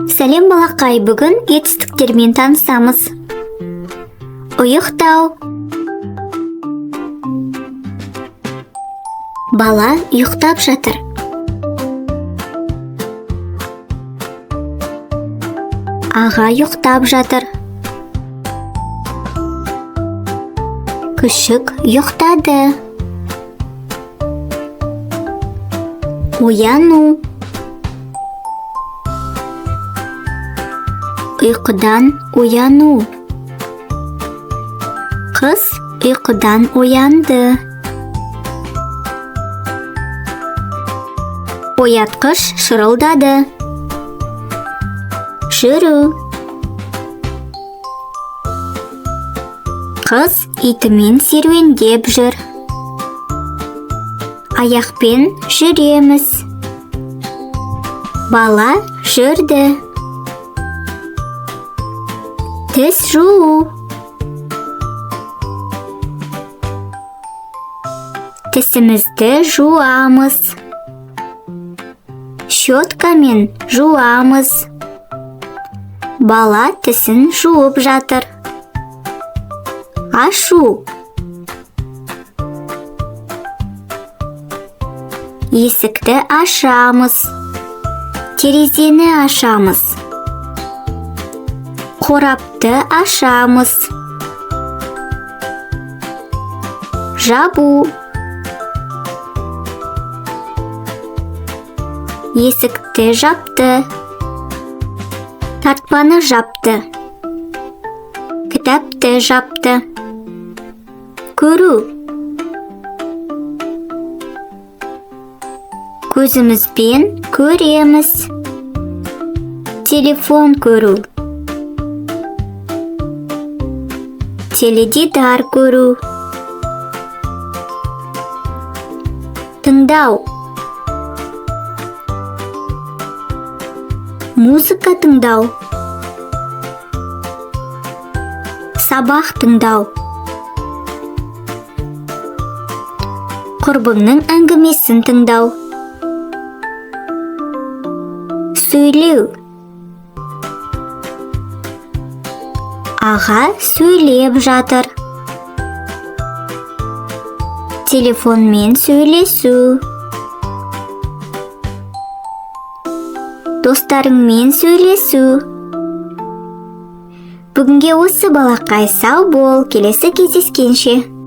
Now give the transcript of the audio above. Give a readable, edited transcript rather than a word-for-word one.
Сәлем, балақай, бүгін етістіктермен танысамыз. Ұйықтау. Бала ұйықтап жатыр. Аға ұйықтап жатыр. Күшік ұйықтады. Ояну. Ұйқыдан ояну. Қыз ұйқыдан оянды. Оятқыш шырылдады. Жүру. Қыз итімен серуендеп жүр. Аяқпен жүреміз. Бала жүрді. Тіс жуу. Тісімізді жуамыз. Щеткамен жуамыз. Бала тісін жуып жатыр. Ашу. Есікті ашамыз. Терезені ашамыз. Қорапты ашамыз. Жабу. Есікті жапты. Тартпаны жапты. Кітапты жапты. Көру. Көзімізбен көреміз. Телефон көру. Теледидар көру. Тыңдау. Музыка тыңдау. Сабақ тыңдау. Құрбыңның әңгімесін тыңдау. Сөйлеу. Аға сөйлеп жатыр. Телефонмен сөйлесу. Достарыңмен сөйлесу. Бүгінге осы, балақай, сау бол, келесі кездескенше.